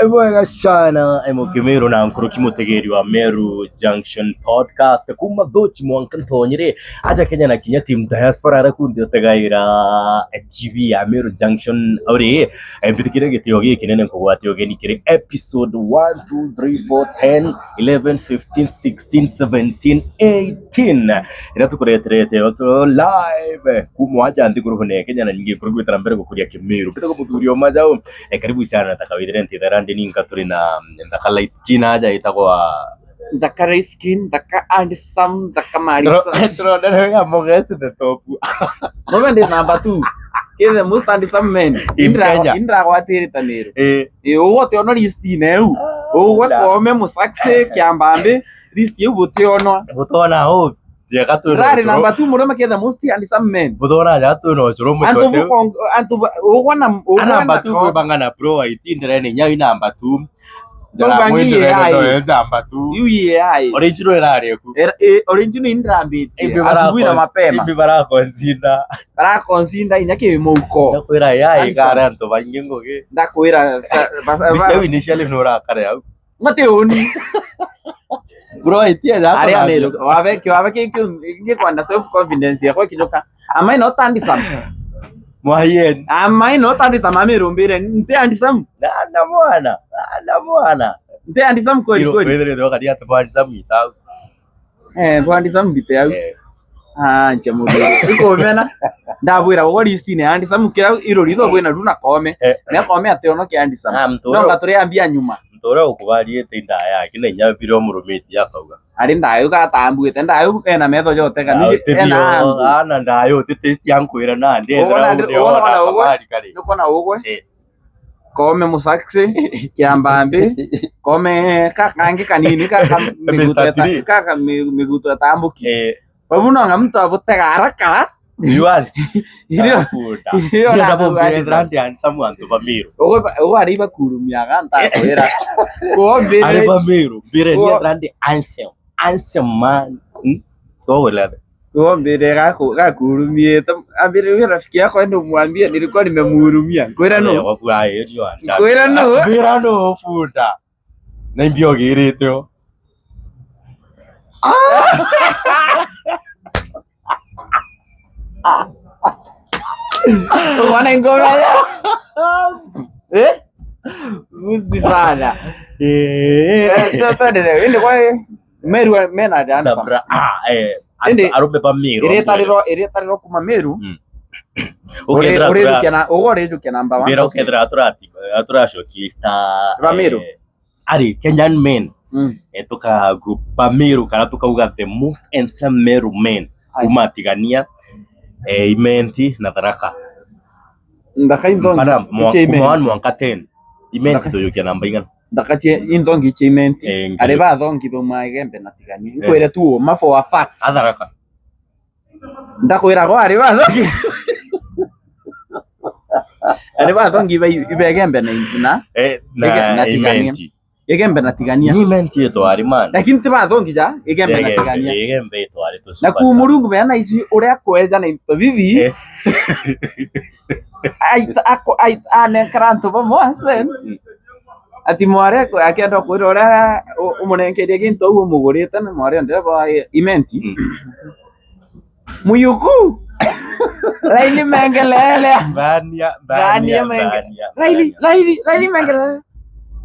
Mwega sana emukimiru na nkuruki mutegeri wa Meru Junction Podcast kuma thuchi mwanka ntonyire aja Kenya na kinya team diaspora ara kundi otegaira TV ya Meru Junction uri mbitikire gitio giki nene nkugwatia ugeni kiri episode 1 2 3 4 10 11 15 16 17 18 ira tukureterete live kuma aja nthiguru hune Kenya na nyingi kuri gwitara mbere gukuria kimiru mbitagwo muthuri o majau. Karibu sana nataka withire ntithera ndi ninka turi na nthaka light skin aja itagwa Ndaka light skin, ndaka handsome, ndaka marisa. Turonere amongst the top. Mume ndi number 2. Ke the most handsome men. In Kenya. Indra gwatirite Meru. Ugote ono list ineu. Ugwe kome musakse kiambambi list eu butionwa. Butona ho njega twina Rari number 2 murume ke the most handsome men. Butona nja twina ucuru Antu mutwe. buko antu ugwana Anamba tu kwibangana pro aitindire ni nyau inamba tu. Njara Tũbangie mwindire AI. ndo njamba tu. Yu ye ai. Original irari ku. Original indrambitie. Asubuhi na mapema. Imbi barakonsinda. Barakonsinda inya kimouko. Ndakwira yai Handsome. kare antu baingi ngugi. Ndakwira Mbica initially nurakare hau. Ngate oni. Bro aitia ja. Aria Meru wabe kiwabe kikwanda self confidence yakwa kinyoka. Am I not handsome? Mwahien. Am I not handsome? Ameru mbire nte handsome. Na mwana. Na mwana. Nte handsome kweli kweli. Wethire thokari ati handsome itau. Handsome bite yau. Ah, nche mundu. Ikomena. Ndabwira ugo list ne handsome kira irori tho bwina runa kome. Ne kome ate ono ki handsome. Ah, No mtoro. ngaturi ambia nyuma. Mtoro ukubariete indaya yake na inya biro murumiti akauga. Ari ndayo gatambuite ndayo ena metho yote kanije ena angu. Ana ndayo ti taste yankwira na ndi Ũguo ũguo. Nukona ugwe. Kome musakse kiambambi kome kakangi kanini kaka miguto Mr. Three. kaka miguto etambuki babu nonga mtu abutega haraka irio irio ugwe ugwe ari bakurumiaga ntakwira kuo mbire kuo mbire gakurumiete ambire huyo rafiki yako ende umwambie nilikuwa nimemhurumia kwira no Kwĩra nũ? Mbĩra nũ bunda na imbia ũgĩrĩte o wana ngoma ya Muzi sana. Twendelee indi kwa Meru mena dance. Sabra ah Indi- arume ba Meru Iritariro kuma Meru. Ukethira Urijukia na ugo urijukia namba 1. mbira ukethira aturacokia star Ba Meru. Ari Kenyan men tuka group ba Meru kana tukauga the most handsome Meru men Aye. kuma Tigania, Imenti na Tharaka. Ndaka indongi. Pana Iche kuma imenti. 1 mwanka 10 Imenti tuyukia namba igana. Ndaka che indongi iche imenti. Ari bathongi bauma Igembe na Tigania. Nkwire tu ma for a fact. Atharaka Ndakwira go ari bathongi. Ari bathongi ba Igembe na na na Na Tigania. Imenti Igembe na Tigania. ni Imenti itwari man. Lakini ti bathongi ja Igembe na Tigania. Igembe itwari tu Na superstar. ku murungu beana ici uria kweja na into bibi aita ako aita anenkera antu bamwe ati mwari akienda kwira uria umunenkerie gintu au umugurite na mwari ndira ba imenti muyuku Raili mengelele Bania Bania bania menge. bania Raili Raili Raili mengelele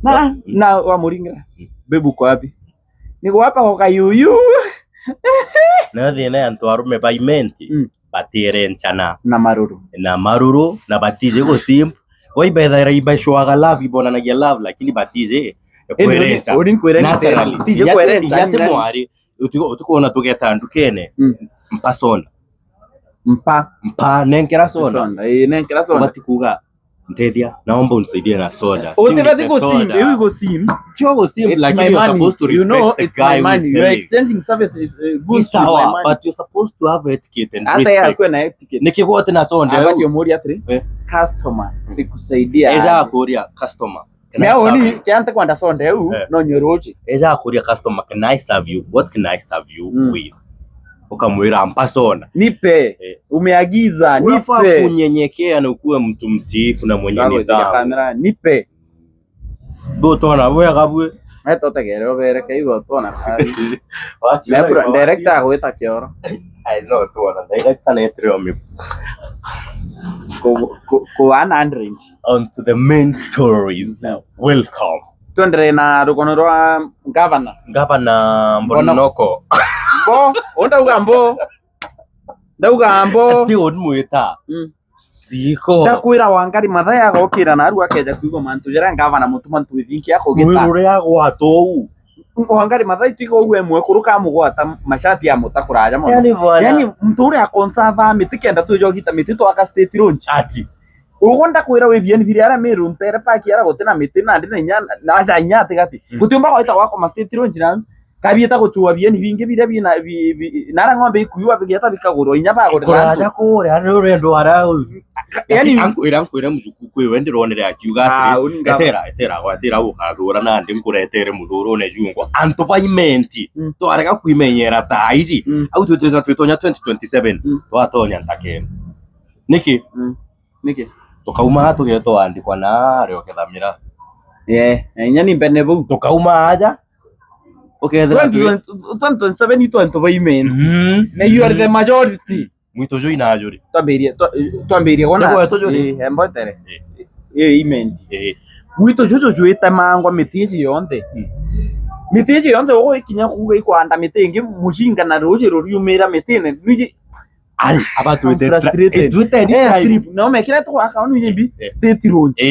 na na wamuringira bebu kwa wapi niko hapa kwa kayuyu Na thina ya antu arume ba Imenti batirenchana na maruru na maruru na batije gusimp waibethaira ibacwaga love ibonanagia love lakini batije kwerencha uri nkwire naturally tije kwerencha inyate mwari utikuona tugeta ndukene mpa sona mpa mpa nenkera sona sonda eh nenkera sonda ubati kuga nteithia naomba unisaidie na soda Utibati kusim, iwi kusim. Sio kusim, It's lakini my you're money. supposed to You know, respect the it's guy my who money. is You are selling. exchanging services, Ni goods with my sawa, money. but you're supposed to have etiquette and Hata yeye respect. akuwe na etiquette. Nikigwote na sonda Abati omuri atiri. Customer nikusaidia. eza akuria customer can I Mea serve oni you? kiante kwanda sonda eu no nyoroche. Eza akuria customer, can I serve you? What can I serve you with? Ukamwira mpa sona. Nipe. Umeagiza Unafaa nipe. kunyenyekea na ukuwe mtu mtiifu na mwenye Bravo, nidhamu. kamera nipe. Butona bwega bwe. Etotegere obere kaigo twana. Director agwita kioro. I know tuona director netrio mi. Ko 100. On to the main stories. Welcome. Tuendelee na rukono rwa governor. Governor Mbonoko. Mbo, ndauga mbo. Ndauga mbo. Ti unmwita. Siko. Ndakwira Wangari Maathai agokira na aru akeja kuigua mantu jara ngavana mutuma ntwithinki akugita. Uria gwatwo. Wangari Maathai tigo uwe emwe kuruka mugwata mashati ya mutakuraja mono. Yani bwana. Yani mtu uria konsava miti kenda tujogita miti twaka state launch. Ati. Ugo ndakwira wi bien biri ara Meru ntere paki ara gote na miti na ndina inya na aja inya atigati. Gutiumba gwaita gwakoma state launch na kabieta guchua bien bingi biria bina nara ng'ombe ikuyua bigieta bikagurwa inya bagurira kuraja kuria ni ndo ara yani ankwira muzuku kwiwe ndironere akiuga atiri etera etera gwatira gukathura na ndi nkuretere muthuro ne jungo antu baimenti twarega kwimenyera ta ici au twitira twitonya 2027 twatonya ntakene niki niki tukauma tugetwo andikwa na rio kethamira inya ni mbene bau tukauma aja ukethira 2027 itwantu baimenti na you are the majority mwito jo inajuri twambirie twambirie gona embotere imenti mwito jojo juita mangwa miti ici yonthe miti ici yonthe ugo ikinya kuga ikwanda miti ingi mucinga na ruci ruriumira mitine nuji ari abatwite twite ni strip no mekira twaka onu nyimbi state launch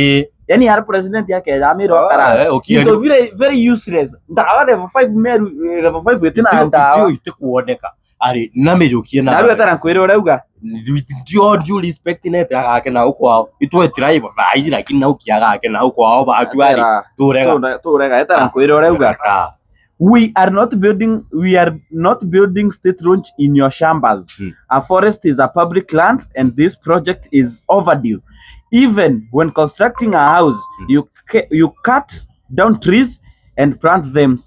yani ara president yake ya Meru akara into very very useless ndawa level 5 Meru level 5 wetina ndawa itikuoneka ari na mejukie na naru atara kwira urauga ndio due respect nete agake na ukwao itwe tribe vaiji lakini na ukiagake na ukwao batu ari turega turega atara kwira urauga we are not building state launch in your shambas. A forest is a public land and this project is overdue. Even when constructing a house, you cut down trees and plant them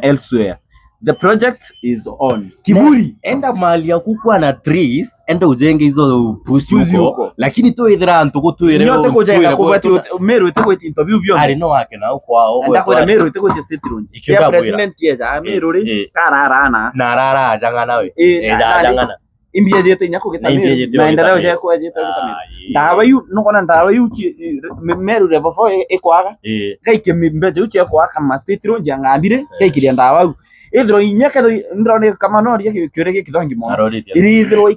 elsewhere. The project is on. Kiburi. Enda mahali ya kukua na trees, enda ujenge hizo pusi huko. Lakini tu ithira antu gutuire. Nyote kujenga kubati Meru itekweti interview byo. Ari no wake na uko wao. Ndakwira Meru itekweti state launch. Ya president yeja Meru ri kararana. Na rara jangana we. Jangana. Imbia jete nya kugita Meru. Maendeleo je kwa jete kugita Meru. Ndawa yu nokona ndawa yu Meru level 4 ikwaga. Gaike mbeje uche kwaka ma state launch yangambire gaikiria ndawa. Ithiro inya ketho ndirone kama no ria kiure giki thongi mono irithiro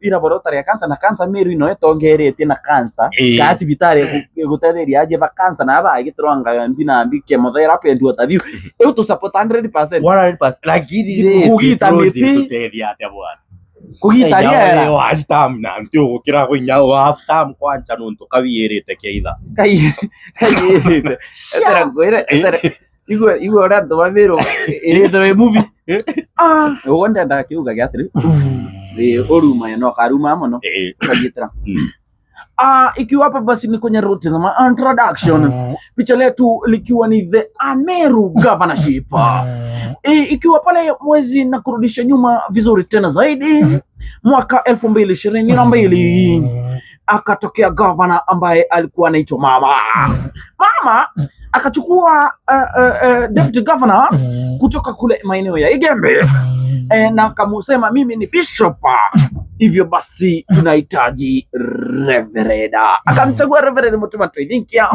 iraborota ria cancer na cancer Meru ino etongeretie na cancer ka cibitari gutetheria aje ba cancer na ba gitronga mbi na mbi chemotherapy and what have you eu to support 100% 100% lakini kugita miti tuteria atia bwana kugita riera one time na ntio gukira kwinya half time kwanja nuntu kawirite keitha kai kai etera ngwira etera Igwe uria andu ba Meru irithirwo i movie uguo ndendaga kiuga gia atiri uruma no karuma muno kagitira ikiwa hapa basi ni kwenye route za introduction picha letu likiwa ni the Ameru governorship ikiwa pale mwezi na kurudisha nyuma vizuri tena zaidi mwaka 2022 akatokea governor ambaye alikuwa anaitwa Mama. Mama akachukua deputy governor kutoka kule maeneo ya Igembe na akamusema mimi ni bishop, hivyo basi tunahitaji reverend. Akamchagua reverend Mutuma Twithinkia.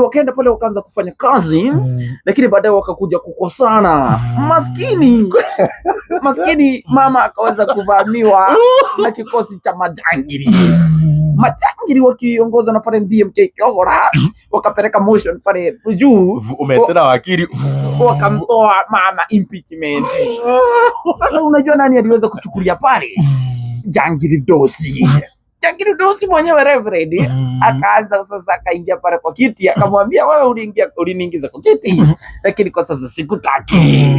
Wakaenda pale wakaanza kufanya kazi, lakini baadaye wakakuja kukosana. Maskini mama akaweza kuvamiwa na kikosi cha majangili. Majangili wakiongozwa na pale DMK Kiogora wakapeleka motion pale juu, umetena wakili wakamtoa mama impeachment. Sasa unajua nani aliweza kuchukulia pale? Jangili Dosi. Jangili Dosi mwenyewe reverend akaanza sasa, akaingia pale kwa kiti akamwambia wewe uliingia uliniingiza kwa kiti lakini kwa sasa sikutaki.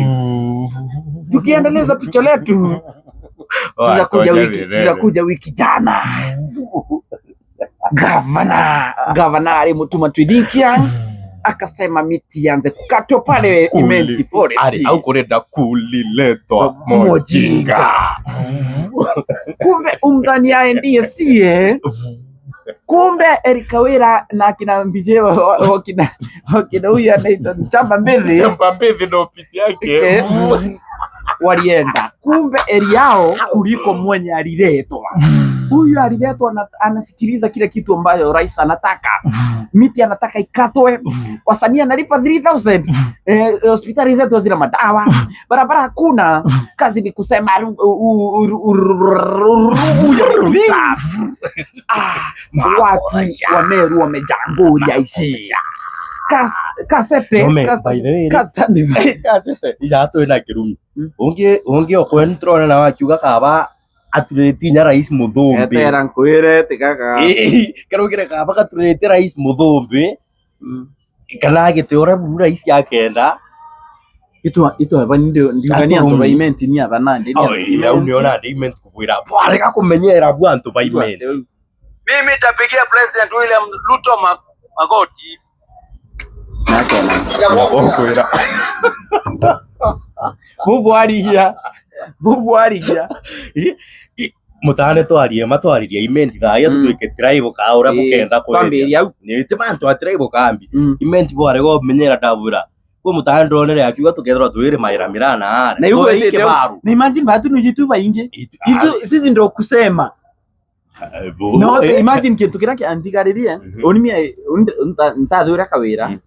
Tukiendeleza picha letu tunakuja wiki jana Gavana alimutuma Twithinkia akasema miti ianze kukatwa pale Imenti Forest. Ari au kurenda kuliletwa mojinga. Kumbe umdhani aye ndiye sie. Kumbe Eric Kawira na akina Mbije wakina huyu anaitwa Chamba Mbithi Chamba Mbithi na ofisi yake. Walienda kumbe eri yao kuliko mwenye aliletwa. Huyu aliletwa anasikiliza kile kitu ambayo rais anataka. Miti anataka ikatwe, wasanii analipa 3000, hospitali zetu hazina madawa, barabara hakuna, kazi ni kusema watu wa Meru wamejamburia ici kasete kasete ijatå na kä rumi å ngä okwe nä tårona na wakiuga kaba aturä nya rais Muthumbi etera nkwire tigaga karaugire kaba gaturä rais Muthumbi kana agä te å rä buru rais akenda itu aba ndiugania antu ba imenti ni aba nandi au nä ona ndä imenti kå ra bwarega kå menyera bu antu ba imenti. Mimi nitapigia President William Ruto magoti. Okwira bubwarigia mutane twarie matwaririe imenti thaia tutuike tribal ka uria mukenda kwambiria ni ti mantu a tribal kambi imenti bwarega omenyera ndabura kwa mutane ndonere akiuga tukethirwa twiri maira mirana na yugo na imagine batu nujitu baingi itu sisi ndo kusema no imagine kintu kiria kiandigaririe onimia ntathura kawira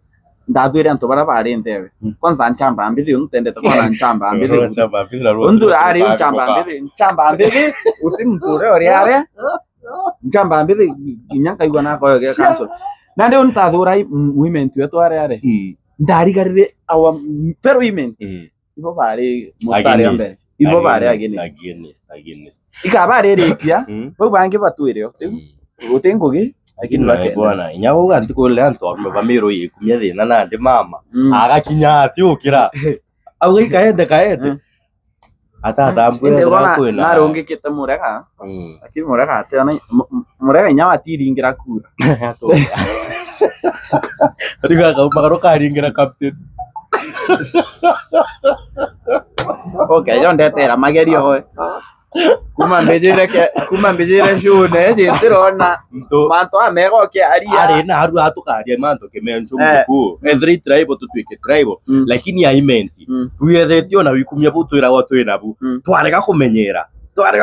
ndathwire antu baria bari ntewe kwanza nchamba mbithi untendete kona nchamba mbithi untu ari nchamba mbithi uti muntu uria uri aria nchamba mbithi inya nkaigua nakoyo gia council nandi untathura women wetu aria ari ndarigarire our fellow women ibo bari mustari wa mbere ibo bari against ikaba rikia bau bangi batwire uti ngugi lakini bwana inya uga ntikule antu arume bamiru ikumia thina nandi mama agakinya ati ukira auga ikaende kaende atatambwira kwina narungikite murega lakini murega ationa murega inya watiringira kura riga kauma karingira captain. Okay, yo ndetera magerio hoe kuma mbijire shune jintirona mantu amegoke aria ari na haru atukaria mantu kimenchu muku every tribe tutwike tribe lakini aimenti wiyethetio na wikumia butwiragwo twinabu twarega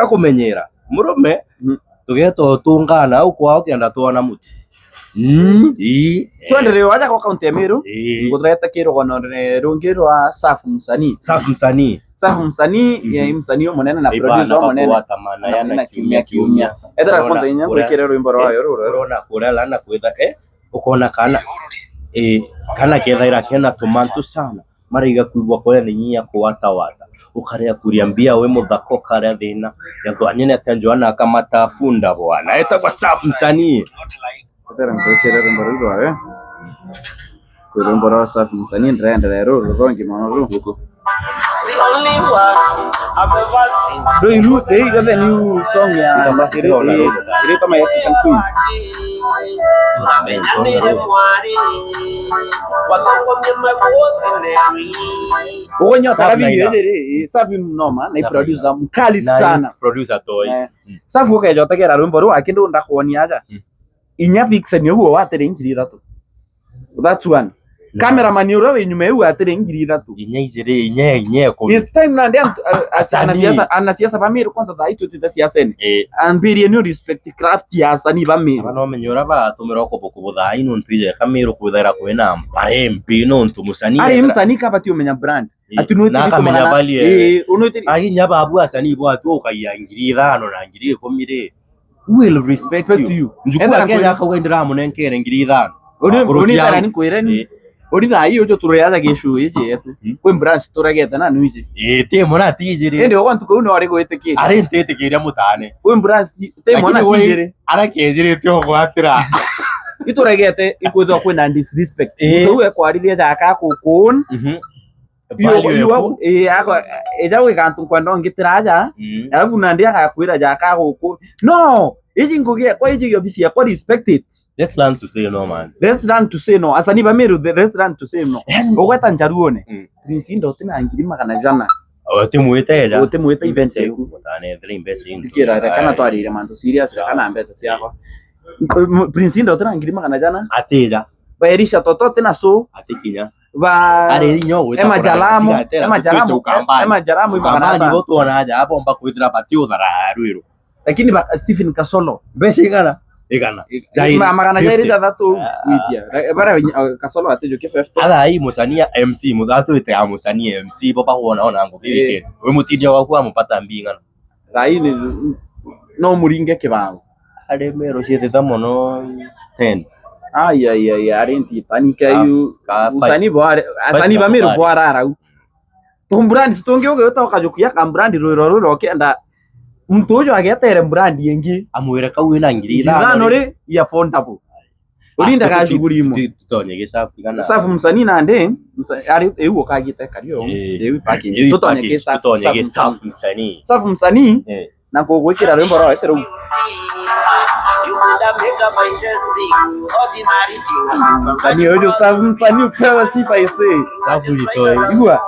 kumenyera murume tugetwo tungana au kwao kenda tuona muti twendelee waja kwa kaunti ya Meru ngutureta kirugono rungi rwa Safu Msanii Safu Msanii ya msanii munene na producer munene na kiumia etera kwanza inya gwikire rwimbo rwayo ruru urona kuria lana kwitha ukona kana kana kethaira kena tumantu sana mariga kuigwa koya ni nyia kuwatawata ukaria kuriambia we muthako karia thina yathwanyene atenjoana akamatafunda bwana etagwa Safu Msanii. Etera nkwikire rwimbo ruru rwayo rwimbo rwa Safu Msanii ndiraendelea ruru rwongi mono ruru. The only one I've ever seen. Bro, they got the new song ya Irito my African Queen. Ugonyo tarabi ni Safi mnoma na producer mkali sana. Producer toy. Safi ukeja utegera rwimbo rwa kindu ndakuonia aja. Inya fixen uguo watere ngiri ithatu. That's one. Cameraman uria wi nyuma eu atire ngiri ithatu inya ijiri inya inya ko this time nandi anasiasa ba Meru kwanza thaa itutite siasa-ini ambirie ni respect craft ya asanii ba Meru no menye uria baratumira ukubukubu thaa nontu ijeka Meru kwithaira kwina mpare mbi nontu musanii ari musanii kabati umenya brand ati nakamenya value aginya babu asanii bwatu ukaiya ngiri ithano na ngiri ikumi ri will respect you njukua Kenya akauga ndiramunenkere ngiri ithano uri thara ni kwire ni uri thaa iyo ucio tureatha gicui gietu kwi branch turegete na nuije ti mona tijiri indi ogwa ntuku no ari gwitikiria ari ntitikiria mutane kwi branch ti mona tijiri arakejirite ogwatira ituregete ikwithwa kwina disrespect tu ekwaririe jaka kukun ija gwika ntu nkwenda ngitiraja alafu nandi agakwira jaka guku no iji ngugia kwa iji yo bisi yakwa respect it. Let's learn to say no, man. Let's learn to say no. Asani ba Meru, let's learn to say no. Ugweta njaruone Prince Indo tina ngiri magana jana utimwite utimwite event yaku mutane thiri mbeca ndikira kana twarire mantu serious kana mbeca ciakwa Prince Indah tena ngiri magana jana Atira. Ba Elisha Toto tena so Atikinya. ba Ari nyo gwita. Ema Jalamo, Ema Jalamo, Ema Jalamo magana Ukambani atano. botwona aja abomba kwithira bati uthara rwiru. Lakini ba Stephen Kasolo Mbeca igana? Igana. Jairi. Magana jairi 50. ithathatu witia bara Kasolo atejukie 50. Athai musania MC muthatwite a musania MC boba wona ona ngugi Eh. weekend. We mutindia waku amupata mbingana. Thai ni no muringe kibao. Ari mero cietete mono 10. Ai ai ai ari ntitanika yu Ka five. usani bo asani ba miru Five. bo ararau tumbrandi tungi uge utoka jukia kambrandi rwiro rwiro ukienda muntu uyu agetere mbrandi ingi Amwire kau wina ngiri ithano ri ya affordable urindaga shughuli imwe. Tutonye gicabu kana. Safu msanii nande ari eu ukagite kario eu package tutonye ki safu Tutonye gicabu msanii. Safu msanii Eh. na kugwikira rwimbo rwa eteru. You could have make up my chest sing. Ordinary thing. Msanii uyu safu msanii upewe sifa ise. Safu itoe. Igua.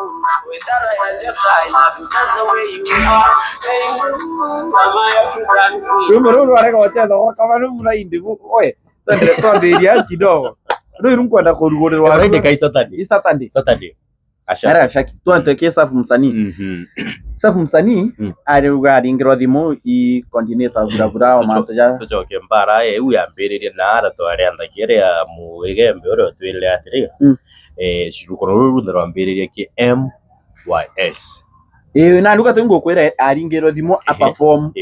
Rwimbo ruru rwarega wachetha kama nuvura indi oe twendere twambiria kidogo ruu runkwenda kurugurirwa. Friday kai Saturday. I Saturday. Saturday. Asha. Ara shaki twende ke safu msanii. Safu msanii ariuga aringirwa thimu i coordinator burabura wa mantu ja Tucoke mbara ĩu yambĩrĩrie na ara twarĩa thakiria mũigembe ũrĩa ũtwĩrire atĩrĩ rukono rũrũ ruthe rwambĩrĩrie kĩ MYS. Ĩĩ na nuga twingukwira aringirwo thimu a perform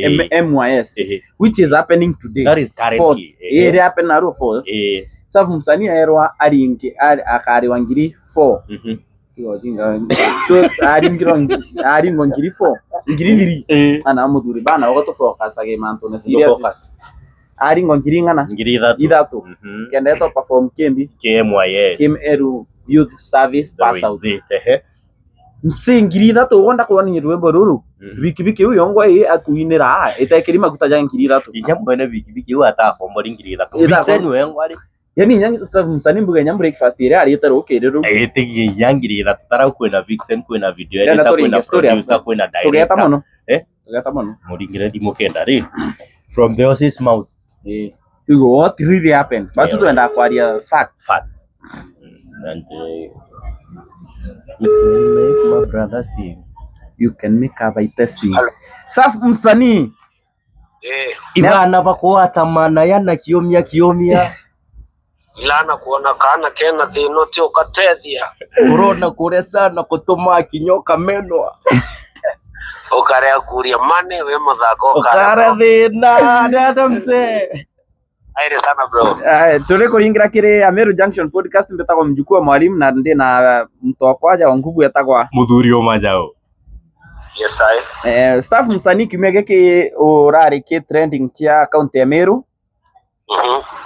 MYS, which is happening today. That is fourth. currently. Ĩĩ ĩrĩa happen naruo fourth. Safu msanii erwa aringi akariwa ngiri 4. Aringirwo aringwo ngiri 4 ngiri 3 ana muthuri bana ugo tufocusage mantu na serious Focus. aringwo ngiri ng'ana Ngiri ithatũ. Ithatu. Kendetwo perform kimbi Kĩ MYS. Kim Eru Youth Service pass out. Ehe. Msi ngiri ithatu ugo ndakuonania rwimbo ruru. Bikibiki uyu ngwa ii akuinira itekiri maguta ja ngiri ithatu. Inya mwene bikibiki ũyũ atakombori ngiri ithatũ. Ithatũ. Vixen wengwa rĩ. Yani nya msanii mbuga nya breakfast ira arite rukiri ru. Ĩtĩgie inya ngiri ithatũ tarau kwĩna Vixen kwĩna video Ndĩrenda editor tũringe kwĩna story producer hapo. kwĩna Tugeta director. muno. Eh? Tugeta muno. Mũringire thimũ kenda rĩ. From the horse's mouth. Eh, tugo what really happened but Yeah. twenda kwaria facts. Facts. And you can make my brother sing. You can make a baite sing. Safu msanii. Ibana bakuatamana yana kiumia kiumia. Ilana kuona kana kena thino ti ukatethia. Urona kuria sana kutuma kinyoka menwa. Ukarea kuria mane we muthako. Ukara thina ndatha mse. Aire sana bro. Turi kuringira kiri Ameru Junction Podcast mbetagwo mjukuu wa mwalimu na ndi na mtokwaja wa nguvu etagwa Muthuri o majao. Yes I. Staff msanii kiumia giki urari ki trending kia kaunti ya Meru.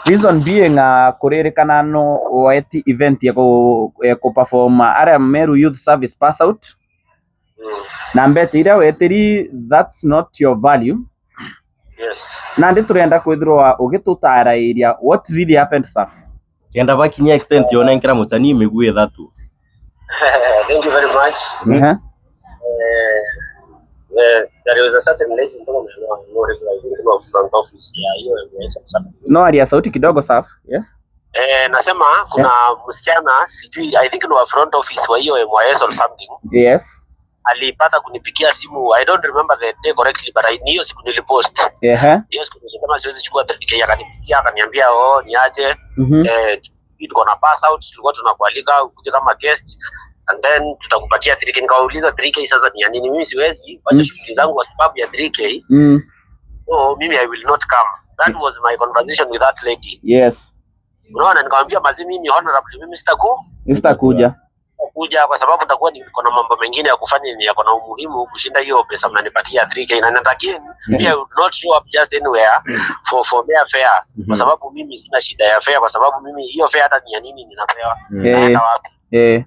Reason being kuririkana no weti event ya ku ya ku perform aria Meru Youth Service pass out. Na mbeca iria wetiri, that's not your value. Yes. Na ndi turenda kwithirwa ugitutarairia what really happened, Saf. Kenda bakinya extent yonenkera musanii miguu ithatu. Thank you very much. There was a certain lady kutoka maeneo ya I think of front office ya hiyo MYS or something. No aria sauti kidogo, Saf. Yes. Nasema kuna msichana sijui I think ni wa front office wa hiyo MYS or something. Yes. Alipata kunipigia simu, I don't remember the day correctly but I hiyo siku nilipost. Hiyo siku nilisema siwezi chukua 3K, akanipigia akaniambia oh niaje. Tuko na pass out, tulikuwa tunakualika ukuje kama guest and then tutakupatia 3K. Nikawauliza 3K sasa ni ya nini? Mimi siwezi wacha shughuli zangu kwa sababu ya 3K. So mimi I will not come. That was my conversation with that lady. Yes. Unaona, nikamwambia mazi mimi honorably mimi Sitakuja. Sitakuja kwa sababu nitakuwa niko na mambo mengine ya kufanya yenye yako na umuhimu kushinda hiyo pesa mnanipatia 3K na again me I would not show up just anywhere for mere fare kwa sababu mimi sina shida ya fare, kwa sababu mimi hiyo fare hata ni ya nini ninapewa? Naenda wapi?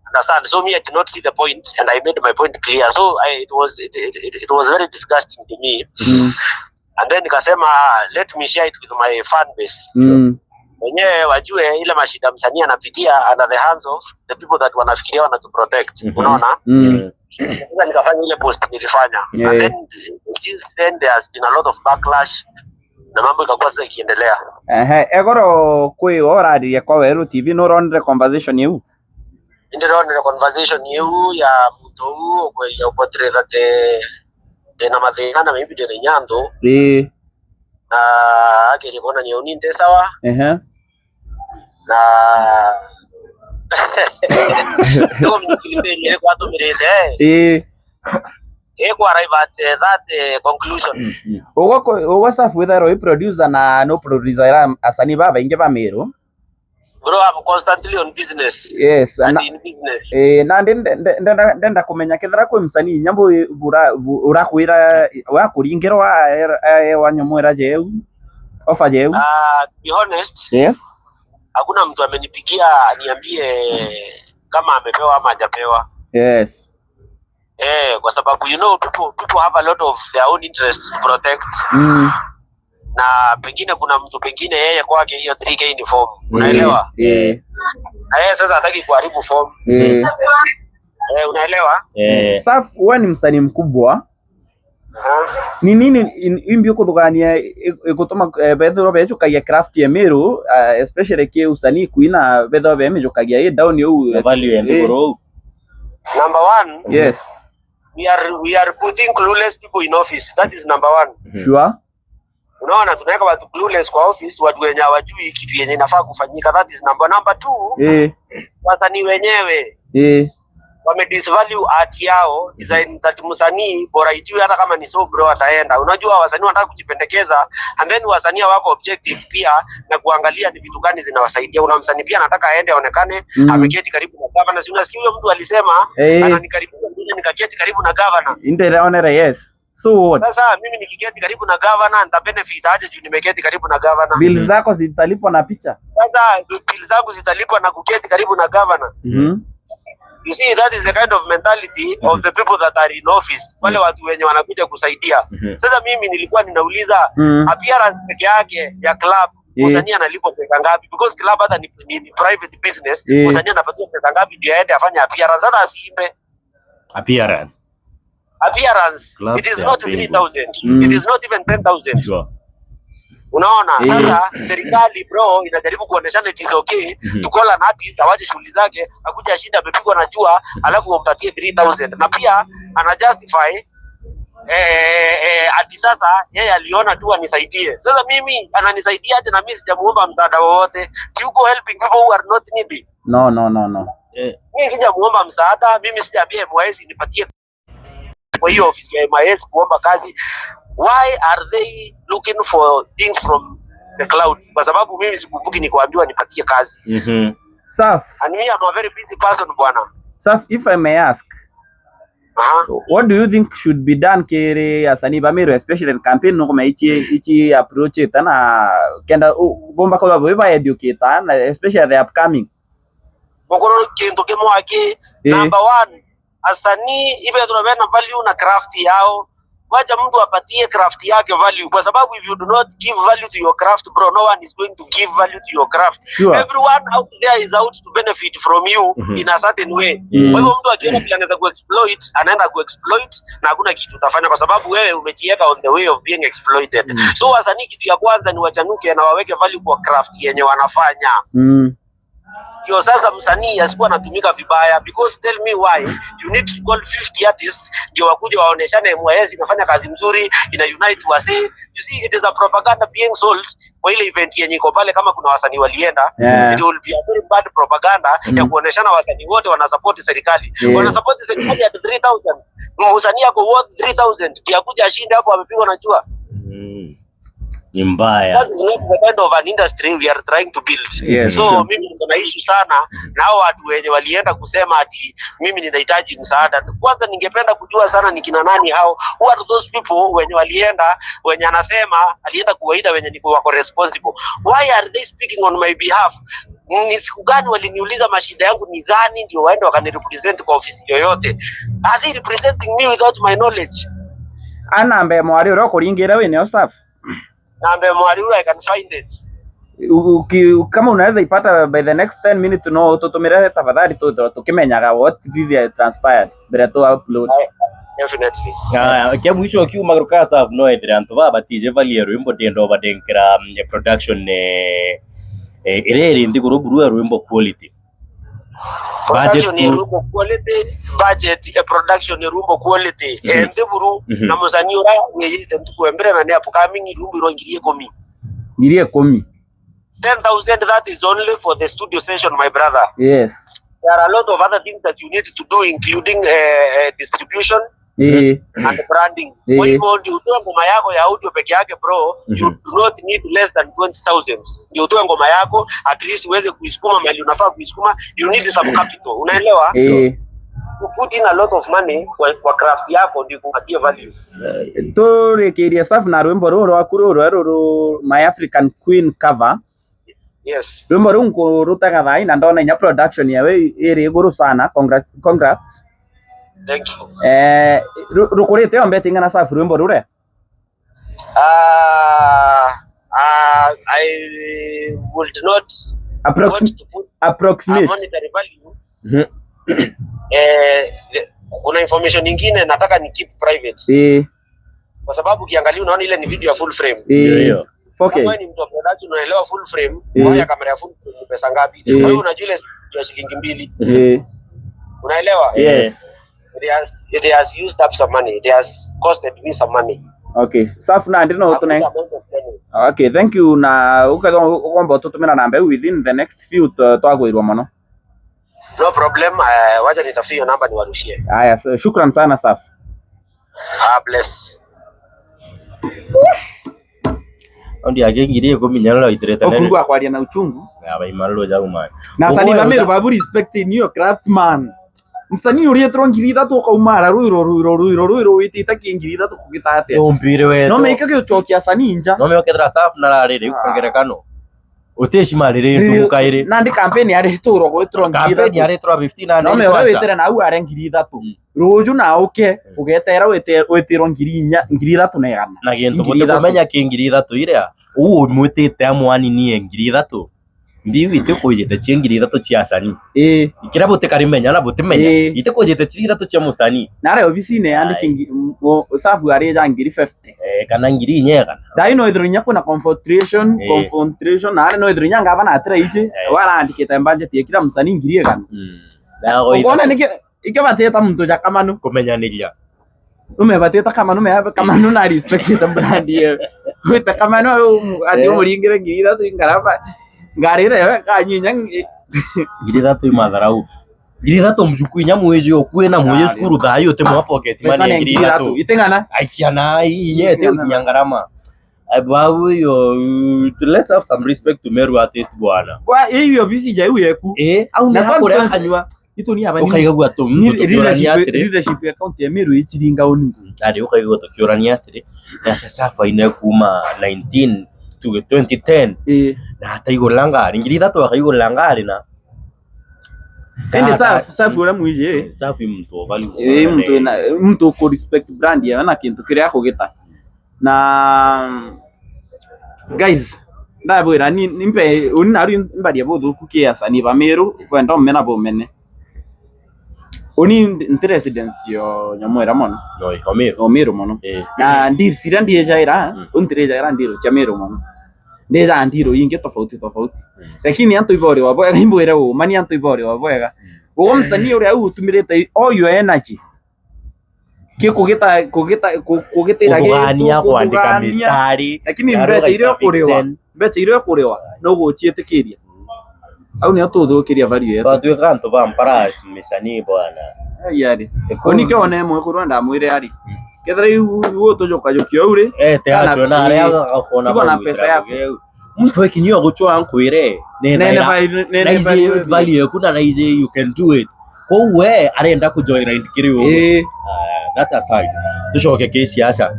Understand? So me I did not see the point and I made my point clear. So I, it was it, it, it, it was very disgusting to me. And then nikasema let me share it with my fan base. Wenyewe wajue ile mashida msanii anapitia under the hands of the people that wanafikiria wanatu protect. Unaona? Sasa nikafanya ile post nilifanya. And then since then there has been a lot of backlash. Na mambo ikakuwa sasa ikiendelea. Ehe, egoro kwi oraririe kwa Weru TV nuronire conversation iu. Ndironire conversation iu ya muntu uu ukweria te ndina mathina na maybe ndina nyanthu na ageria kuonania uni nte sawa na tukomnyikiliperie kwatumirite ĩkũ arrive at that conclusion. Ugo safu witherwo wi producer na no producer ira asanii babaingi ba Meru. Bro, I'm constantly on business. Yes. And na, in business. Na ndi ndenda kumenya kethira kwi msanii nyambo urakwira wakuringirwa wanyomwira jeu ofa jeu. To be honest, Yes. hakuna mtu amenipigia niambie kama amepewa ama hajapewa. Yes. Kwa sababu you know people have a lot of their own interests to protect. Na pengine kuna mtu pengine yeye kwake hiyo 3K ni form. Unaelewa? Na yeye sasa hataki kuharibu form. Unaelewa? Saf, wewe ni msanii mkubwa. Ni nini imbi ukuthugania igutuma bethiro bejukagia craft ya Meru, especially ki usanii kuina bethiro bemijukagia i down you Na value ya ndiguru. Number one. Yes. We are putting clueless people in office. That is number one. Sure. Unaona tunaweka watu clueless kwa office, watu wenye hawajui kitu yenye inafaa kufanyika. That is number two. Wasanii wenyewe wame disvalue art yao, design that msanii bora itiwe hata kama ni so bro ataenda. Unajua wasanii wanataka kujipendekeza, and then wasanii wako objective pia na kuangalia ni vitu gani zinawasaidia. Una msanii pia anataka aende aonekane ameketi karibu na governor. Si unasikia huyo mtu alisema ananikaribia mimi nikaketi karibu na governor. Ndio yes. So what? Sasa mimi nikiketi karibu na governor nita benefit aje juu nimeketi karibu na governor? Bills zako zitalipwa na picha. Sasa bills zangu zitalipwa na kuketi karibu na governor. You see, that is the kind of mentality of the people that are in office. Wale watu wenye wanakuja kusaidia. Sasa mimi nilikuwa ninauliza appearance peke yake ya club, msanii analipwa pesa ngapi? Because club hata ni private business. Msanii anapatiwa pesa ngapi ndio aende afanye appearance? Hata asiimbe. Appearance. Appearance. Clubs It is they are not paying. 3,000. It is not even 10,000. Sure. Unaona? Sasa serikali bro inajaribu kuoneshana it is okay to call an artist awache shughuli zake akuja ashinda amepigwa na jua alafu umpatie 3,000 na pia ana justify ati sasa yeye aliona tu anisaidie. Sasa mimi ananisaidia aje na mimi sijamuomba msaada wowote? You go helping people who are not needy. No, no, no, no. Mimi sijamuomba msaada, mimi sijaambia MYS nipatie kwa hiyo ofisi ya MYS kuomba kazi. Why are they looking for things from the clouds? Kwa sababu mimi sikumbuki nikuambiwa nipatie kazi. Saf. And me, I'm a very busy person bwana. Saf, if I may ask, what do you think should be done kere asanii ba Meru, especially in campaign no koma ichi approach tana kenda bomba kwa bo educate na especially the upcoming. Mokoro kintu kimwaki number one, asanii ibe tunabena value na craft yao. Wacha mtu apatie craft yake value, kwa sababu if you do not give value to your craft bro, no one is going to give value to your craft. Sure. Everyone out there is out to benefit from you in a certain way. Kwa hivyo mtu akiona vile anaweza kuexploit, anaenda kuexploit na hakuna kitu utafanya kwa sababu wewe umejiweka on the way of being exploited. So wasanii kitu ya kwanza ni wachanuke na waweke value kwa craft yenye wanafanya. Ndio sasa msanii asikuwa anatumika vibaya, because tell me why you need to call 50 artists ndio wakuje waoneshane MYS inafanya kazi mzuri, ina unite wasee. You see, it is a propaganda being sold kwa ile event yenye iko pale. Kama kuna wasanii walienda, it will be a very bad propaganda ya kuoneshana wasanii wote wana support serikali. Wana support serikali at 3000. Msanii ako worth 3000 ndio akuja ashinde hapo amepigwa na jua. Ni mbaya. That is not the kind of an industry we are trying to build. Yes. So Sure. mimi niko na issue sana na hao watu wenye walienda kusema ati mimi ninahitaji msaada. Kwanza ningependa kujua sana ni kina nani hao. Who are those people wenye walienda, wenye anasema alienda kuwaita wenye niko wako responsible. Why are they speaking on my behalf? Ni siku gani waliniuliza mashida yangu ni gani ndio waende wakanirepresent kwa ofisi yoyote? Are they representing me without my knowledge? Anambe mwari uria ukuringira wine Saf. Nambe mwari I can find it. Kama unaweza ipata by the next 10 minutes no tutumire tafadhali tukimenyaga what really transpired mbere tu upload. Definitely. Aya, kia mwisho kiuma ruka safu no ethire antu babatije valie rwimbo ndienda obadenkera production ireri nthiguru buru ya rwimbo quality. Budget Production ya rumbo quality, budget ya production ya rumbo quality. Nthiguru na musanii uria wiyite ntuku embere na ni upcoming rumbo iro 10,000. 10,000. 10,000, that is only for the studio session, my brother. Yes. There are a lot of other things that you need to do, including distribution and branding. Kwa hivyo ndio utoe ngoma yako ya audio peke yake bro, you do not need less than 20,000. Ndio utoe ngoma yako at least uweze kuisukuma mahali unafaa kuisukuma, you need some capital. Unaelewa? You put in a lot of money kwa craft yako ndio kupatie value. Turikirie safu na rwimbo ruru rwaku ruru ruru My African Queen cover. Yes. Rwimbo ruu nkurutaga thai na ndona inya production yawe iri iguru sana. Congrats. Thank you. Rukurite yo mbeca ingana safu rwimbo rure? I would not want to put a Approximate. monetary value. Kuna information nyingine nataka ni keep private. Kwa sababu ukiangalia unaona ile ni video ya full frame. Ndio. 4K. Kama ni mtu wa production unaelewa full frame, kwa kamera ya full frame ni pesa ngapi? Kwa hiyo unajua ile ya shilingi 2. Unaelewa? Yes. It has used up some money. It has costed me some money. Okay. Safu na ndino A tuna good amount of money. Okay, thank you na ukethwa ukomba ututumira namba within the next few twagwirwa mono. No problem. Wacha nitafutie hiyo namba niwarushie. Haya, shukran sana Safu. Bless. Ondi ake 10,000 nyarara itirete nene. Okurugwa kwaria na uchungu. Aba imaruro ja umani. Na sani Ugoe bameru babu respect in your craft man. Msanii urietwo 3,000 ukaumara ruiro ruiro ruiro ruiro witite ki 3,000 kugita atia. Umpire we. No meike giucokia sani nja. No meokethira safu na rariri ukongerekano. Uteshima riri ndukaire. Na ndi campaign yari turwo gwitwo Campaign 3,000. yari twa 15 No meoga witire na au are 3,000. Ruju na uke ugetera witirwo 4,000 3,100. Na gintu 3,000. gutikumenya ki 3,000 iria uu mwitite amwani nie 3,000 mbiu itikujite chi 3,000 cia sani ikira butikarimenya na butimenya itikujite chi 3,000 cia musani Nare obisine yandiki safu ari ja 50,000. Kana 4,000 kana Dai no ithiro nya kuna confrontation confrontation nare no ithiro nya ngava na atira ichi warandikite budget ya kila msanii 1,000. Ukona niki ikebatita muntu ja kamanu kumenyaniria umebatita kamanu me kamanu na respect brand ye wita kamanu ati umuringire 3,000 ngaraba ngarire we kanyinya 3,000 imatharau 3,000 mjuku inya mwezi okue na mwezi cukuru thayo te mwa pocket money 3,000 itingana aikiana inye te nyangarama Babu yo, let's have some respect to Meru artist bwana. Kwa hiyo bisi ja uyeku. Au na hakure kanywa. Itu ni abani. Ukaigua tu mtu tukiurania atiri. Leadership ya county ya Meru ichiringa oni. Ari ukaigua tukiurania atiri. Na safa ine kuma 19 to 2010. Na hata igurira ngari 3,000 akaigurira ngari na. Ende safu safu ura mwije. Safi mtu value. Mtu na mtu ko respect brand ya na kintu kiria kugita. Na guys ndabwira ni nimpe uni naru mbaria buthuku kiasa ni bameru kwenda mena bomene. Uni nti resident yo nyamwera mono. No omeru. Omeru mono. Na ndircira ndiejaira, untirejaira ndiro cha Meru mono. Ndira ndiro ingi tofauti tofauti. Lakini antu ibori wa bwega imbwira u mani antu ibori wa bwega. Ugo msanii uria utumirite all your energy. Kikugita kugita kugitira kuthugania kuandika mistari. Lakini mbeca iria kuriwa, mbeca iria kuriwa no guciitikiria. Au ni atuthukiria value yetu. Twatuika antu ba mpara misanii bwana. Yari. Oni ke one mwe kurwa ndamwire ari. Kethira iwu tujukajukia uri. Te acho na aria akona na pesa yako. Mtu ekinywa guchwa nkwire. Nene value yaku na naize you can do it. Koguo we arenda kujoin ride kiri uguo. That aside, tucoke ki siasa.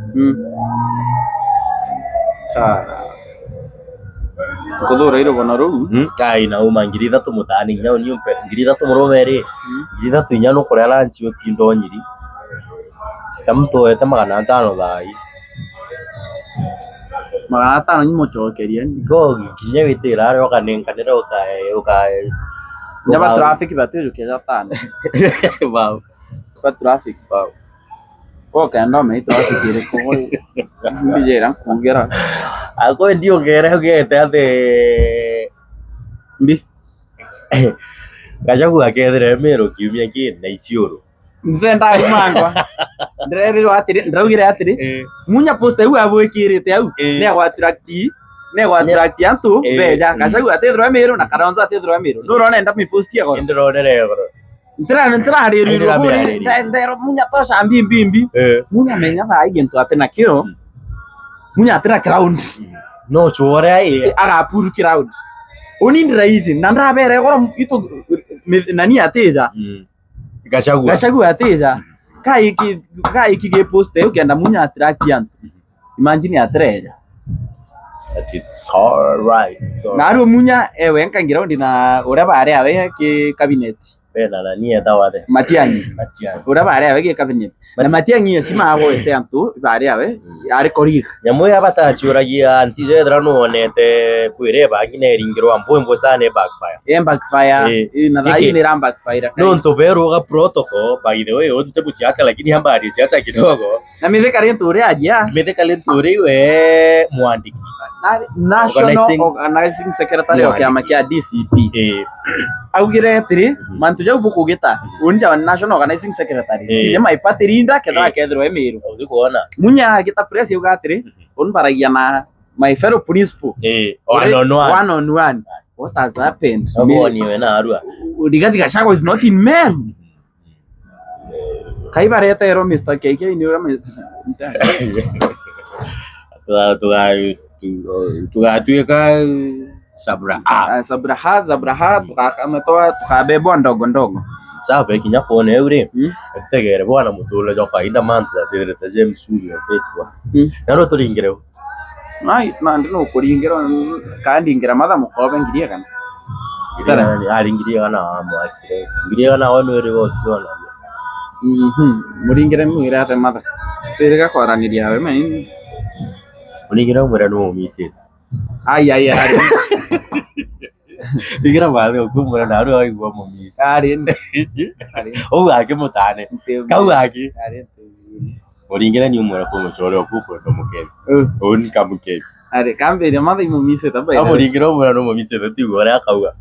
Kuthura irogono ruu. Kai na uma 3,000 mutani nya ni umpe 3,000 murumeri 3,000 inya no kuria lunch utindo nyiri. Kamtu wete 500 thai. 500 nyimuchokeria Go nginya witira aria ukanenganira uka nyaba traffic batijukia jatano Wow. ba traffic Wow. okenda mei traffic iriku mbijira nkugira Ako ndio ngere ugete ati mbi Gachagua akethire Meru kiumia ki na Isiolo. Mzee ndaumangwa ndirerirwo atiri ndiraugire atiri munya post eu abwikirite au Eh. ne gwatrakti ne gwatrakti antu Eh. beja Gachagua atithirwa Meru na Kalonzo atithirwa Meru nurona enda mipost ya goro Ndironere goro. ntira ntirarirwo buri Ndĩramĩarĩria. ndero munya tosha mbi mbi mbi Eh. munya menya thaa igintu ati nakio munya atira ground No chuore ai. agapuru ground oni ndiraisi na ndabere goro itu nani atija Gachagua. Gachagua atija kaiki kaiki ge post eu kenda munya attract antu imagine atreja That it's all right. It's all na aru munya ewe nkangira ndi na uria bare awe ki cabinet Bena na nie tawathe. Matiang'i Matiang'i. uria bare awe ki cabinet na Matiang'i acio magwete antu bare awe ari korig Nyamu ya bataciuragia anti jethera nuonete kwire bangi neringirwa mbwembwe sana e backfire. em backfire na Giki. thai ni ram backfire No ntuberuga protocol by the way unte buchiacha lakini hamba chiacha kidogo. na mithika ri ntu aria Mithika linturi we mwandiki. National Organizing- Organizing Secretary wa kiama kia DCP Eh augire atiri mantu jau bukugita unja wa National Organizing Secretary tije my party rinda kethira kethirwa emiru uthi kuona. munya agita press yauga atiri unbaragia na my fellow principal One on one. One on one what has happened? Aguoni we na arua. Rigathi Gachagua is not in Meru. Kaibarete ero Mr. KK ni ura Tugatuika sabra. Ah, Sabraha Zabraha tukakamatoa tukabebwa ndogo ndogo. sawa ikinya kuona eu ri. Mm. Tegere bwana mutule jo kainda mantra thirite James Urio fetwa. Mm. Naro turingire. Nai na ndino kuringira kandingira matha mukobe ngirie kana. Tara aringirie kana mwa stress. Ngirie kana wono ri wosiona. Muringire mwire ate matha. Twirega kwaraniria we main. Uringira mwira no mumisite. Ai ai ai. Ringira mathe ukumwira na aru aigua mumisi. Ari. Ari. Ou akimutane. Kau aki. Ari. Muringire ni umwira kumucore okukwenda mukeni. Ou nikamukeni. Ari kambe matha imumise tamba. Amuringira umwira no mumisite tiguo uria akauga.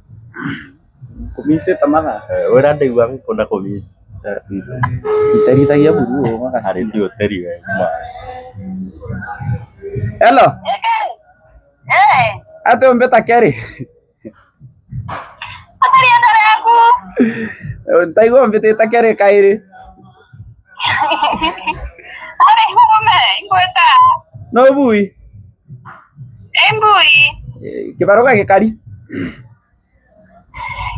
Kumise tamatha. Uria ndaigua ngukunda kumisa. Nterithagia buru Ari magasi. ti uteri we. Hello. Eh, Ate umbeta keri. atari ndara yaku. Ntaigua umbitite keri kairi. Ari hume ngweta. No bui. Embui. Kibaruga gikari.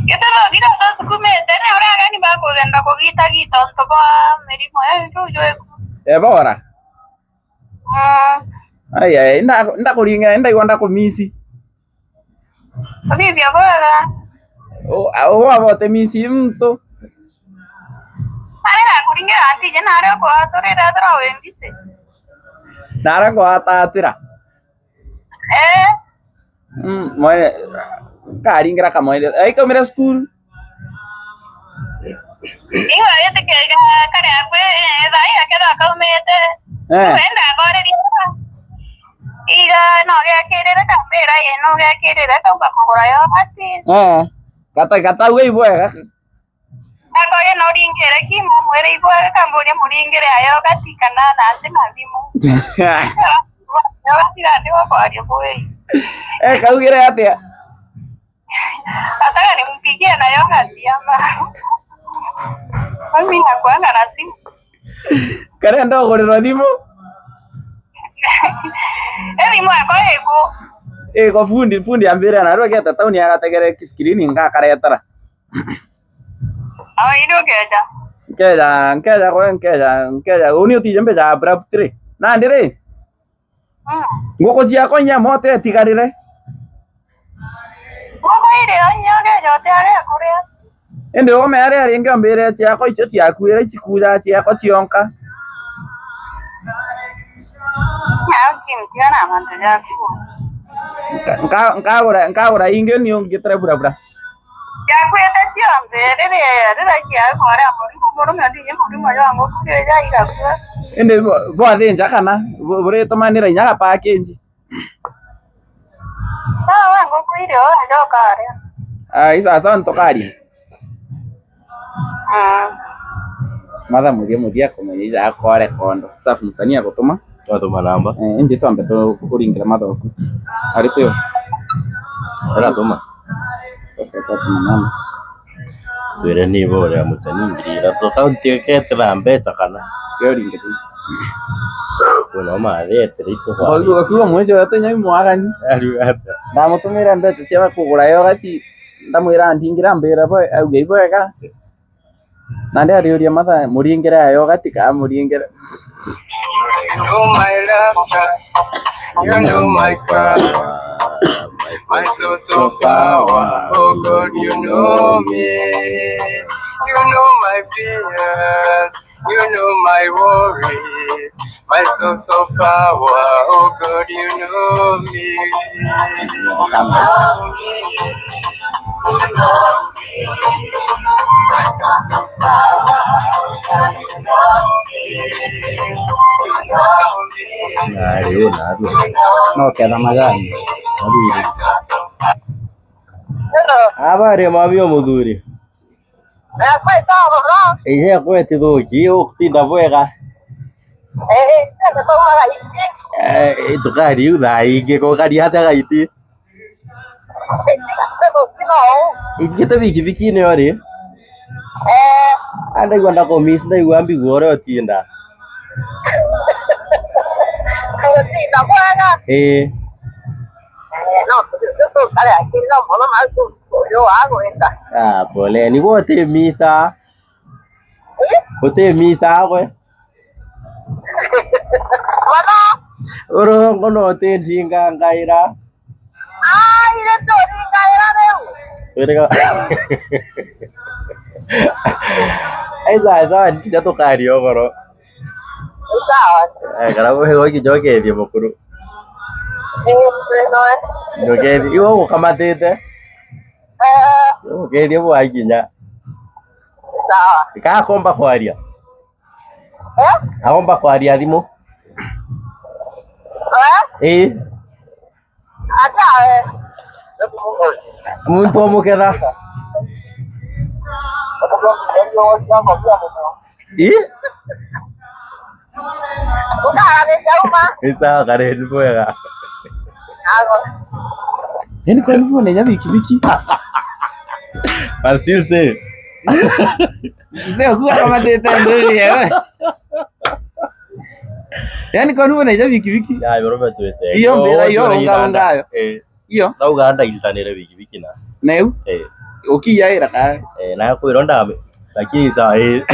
Gitero gira tusukumete ne uragani bakugenda kugita gita nto ba mirimo ya juju. Ebora. Ai ai ndakuringa ndaigua ndakumisi. Vivyo bora. Wabote misi mtu. Ari nakuringira atije nare ko atorera thra wembise. Nara gwatatira. Eh, Mwene karingira kamwene. Ai kaumira school. igua yetikira kare akwe thai aketha kaumite. Eh. Wenda ngoreria. Iga no giakirire kambira ye no giakirire kaumba kugura yo basi. Eh. Kata kata we ibwega. Akoye no ringire kimo mwire ibwega kamburia muringire ayo gatikana na nthi na thimu. Yo gatigandi wakwaria bui. Eh kaugire atia. Nataka nimpigie na yogati ama. Mimi nakuanga na simu. Karenda ugurirwa thimu. Thimu yakwa ĩkũ? Iko fundi fundi ambire na rwa geta tauni agategere screen ngakaretara. O ino ngeja. Nkeja nkeja kwa nkeja nkeja uni utije mbeja abruptly. Na ndiri nguku ciakwa inya mote etigarire. Ngũkũ irio inya ngeja ũtiarĩa kũrĩa. Indi ume aria ringi ambire ciakwa icio ciakuire icikuja ciakwa cionka. Okay. Kimtigana mantu jaku. Nkagura nkagura inge ni ngitira bura bura. Yakwete cionthe riria riria kiakora murimo murume ndiye murimo yangu kuria igakua. Indi bwathinja kana buritumanira inya gapackage. Sawa nguku irio njokaria. Ah, isa sawa ntukaria. Matha muthie muthie akumenya ija akore kondo. Safu msanii agutuma. Watuma namba. Eh, indi twambe tukuringira mathoku. Ari tuyo. Aratuma. Safu atatuma namba. Twire nibo uria mutsani ngiri ithatu kaunti ketera mbeca kana Kyoringira. kuno mathetere ituhwa. Akiuga mwecho atonya mwagani. Ndamutumira mbeca cia kugura yogati ndamwira ndingira mbira bo auga ibwega. Na ndiariuria matha muringira ya yogati ka muringira. You know my laughter, you know my cry, my source of power. Oh God, you know me. You know my fears, you know my worry, my source of power. Oh God, you know me. You know me. You know me. My source of power. You know me. You know me. Ari naru. No ketha majani. Aruri. Hello. Habari mami wa muthuri. Eh, kweta bro. Ihe kwete thuki ukutinda bwega. Eh, ndio iti. Eh, tukari thaa ingi kokari atia gaiti. Ingite bikibiki-inĩ ori. Eh, Andaigua ndakumiss ndaigua mbigua ũrĩa ũtinda. kutinda bwega. Ĩĩ. No, tukare akiri no mũno uyu wagwita. Ah, pole. Niguo ũtĩmisa. Ũtĩmisa gwe. Bana, Ũrongo no ũtĩndinga ngaira. ai ile turingaira riu. Wĩrĩga. Aica sawa ntinya tũkaria ũhoro. Sawa. Eh, kana wewe njokerie mũkũrũ. Eh, no. Njokerie iwe ũgũkamatĩte. Eh, Ũgũkerie bwakinya. sawa. Ikakomba kwaria. Eh? Akomba kwaria thimũ. Eh? Ĩĩ. Ata eh. Muntu omuketha. Ĩ? Ukararĩria uma. Ĩ sawa kare nĩ bwega. Ago. Yani kwa nini unenya bikibiki? But still say. Mzee akuwa kama tete ndiri yewe. Yani kwa nini unenya bikibiki? Ya yorome twese. Iyo mbira iyo unga ungayo. Eh. Iyo Na Uganda ilitanire bikibiki na. neu Eh. ukiya ira ka. Eh, na kwiro ndame. Lakini sawa eh.